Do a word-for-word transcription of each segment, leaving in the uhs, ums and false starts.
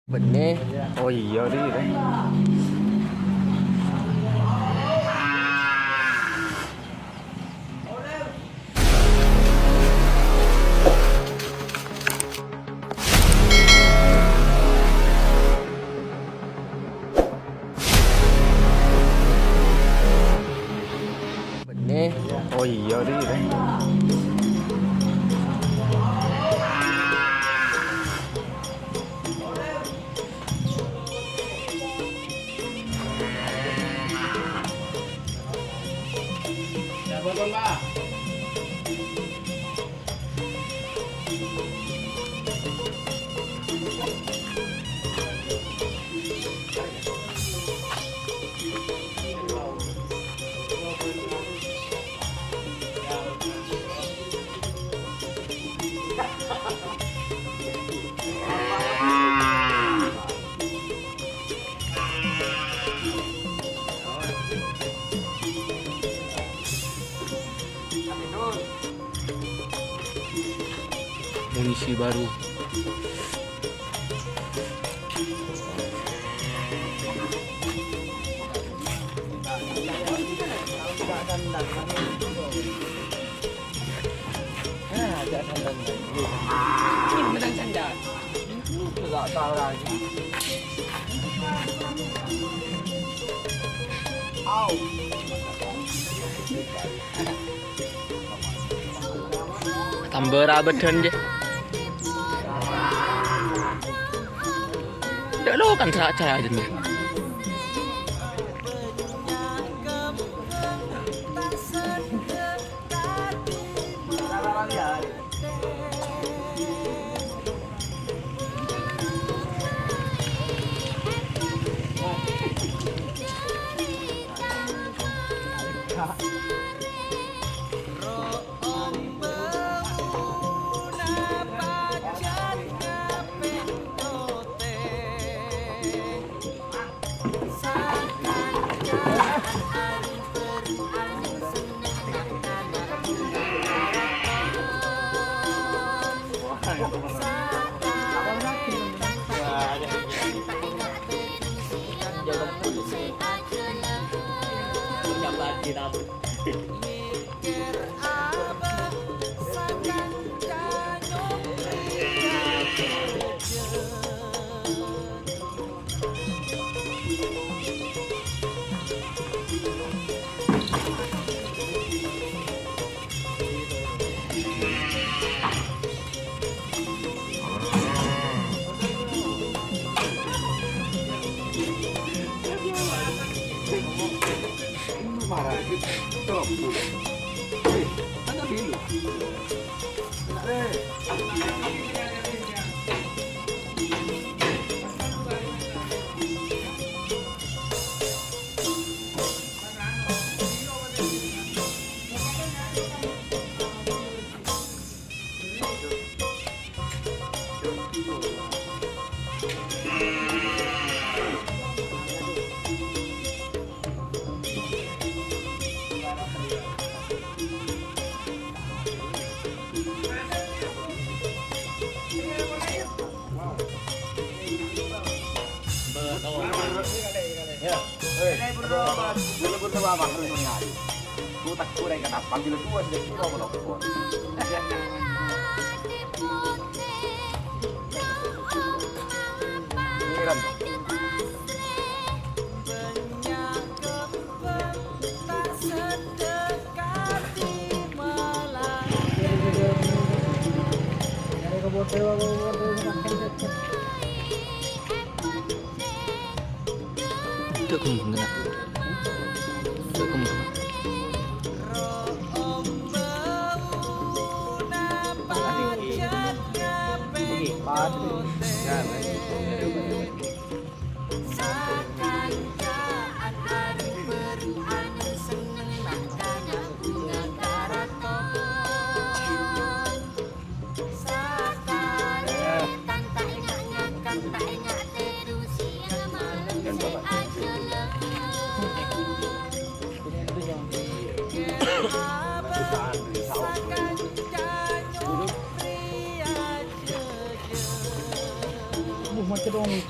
Bânnè. Oh iyâ, Ri, Ri. Bânnè. Oh iyâ, Ri, Ri. Munisi baru. Tambâ rabâdhân, jâ. Dâ' lo kan sa-, cara jâ.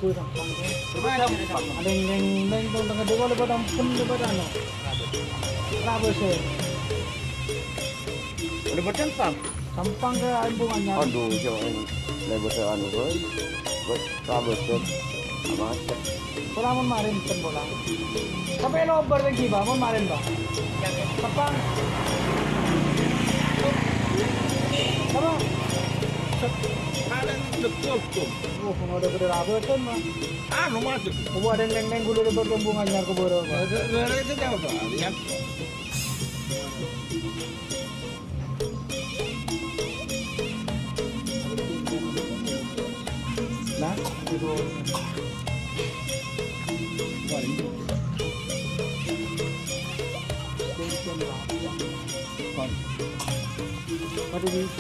Deng, deng, deng, tong tengah dewa lebat ampun, lebat anu. Rabu sih. Lebat Sampang. Sampang ke Embung Anyar. Aduh, jauh ini. Lebat anu, boy. Buat Rabu sih. Apa aja? Pola mon marin, ten pola. Sampai nobar lagi, Pak, mon marin, Pak. Sampang. Apa? Marin, betul, betul. Oh, kalau ada gede rabe, ten, Pak. Anu, masuk. Oh, ada neng-neng gula lebat Embung Anyar ke Boro, Pak. Ada, ada itu jauh, Pak. Lihat. Nah, itu. Wah, ini. Waduh, ini.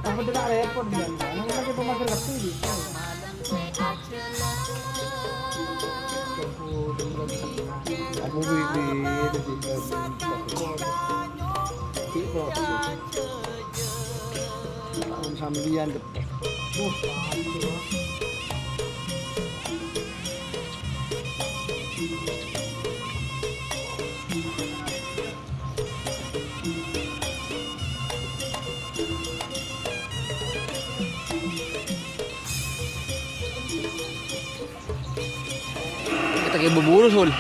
Apa tidak repot, Bang? Ini lagi pemakai lebih, gitu. Aku wiwit di sini. Tahun sambilan. Kita kayak berburu, Sul.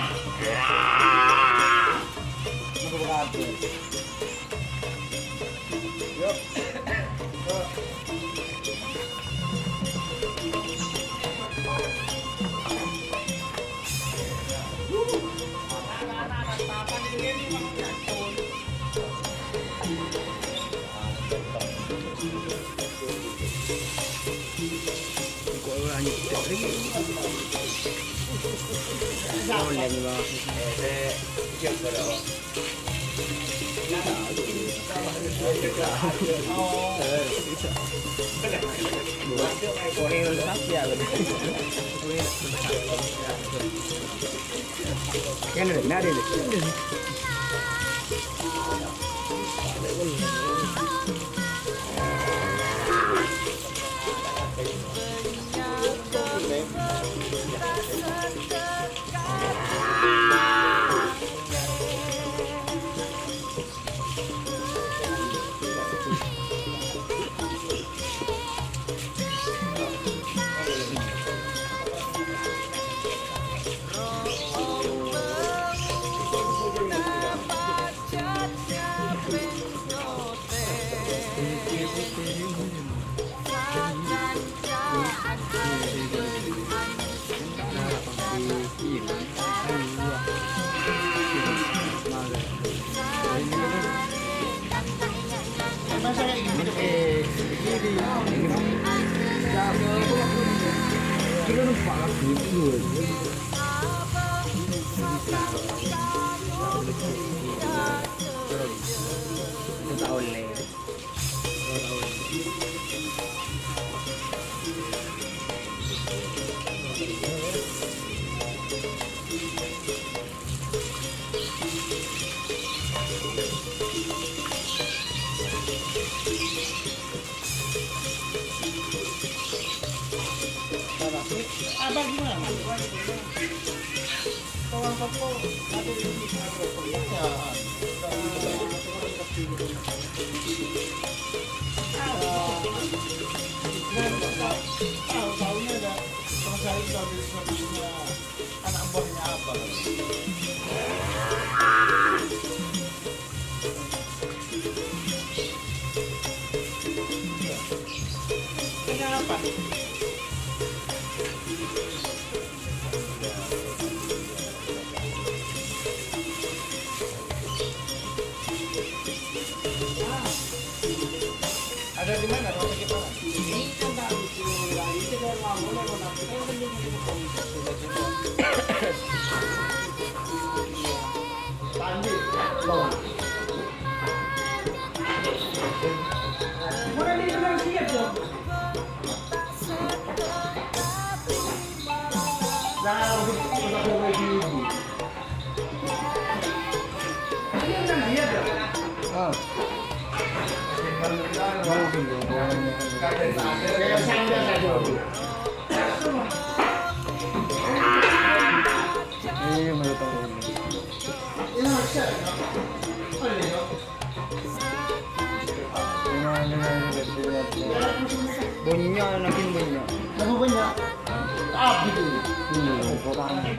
Abang gimana? Tahu-taunya ada selesai, habis-habisnya anak buahnya apa? Kenapa? Ada di mana rumah sakit mana? Ini kan tak lucu lagi, kita mau mulai mau nanti kan belum. Tadi, loh. Mana dia bilang siap, loh? Nah, harus kita mulai dulu. Ah. Mau dulu. Iya, mau tahu. Bunyinya, makin bunyinya. Lagu banyak. Abis itu. Iya, kotanya.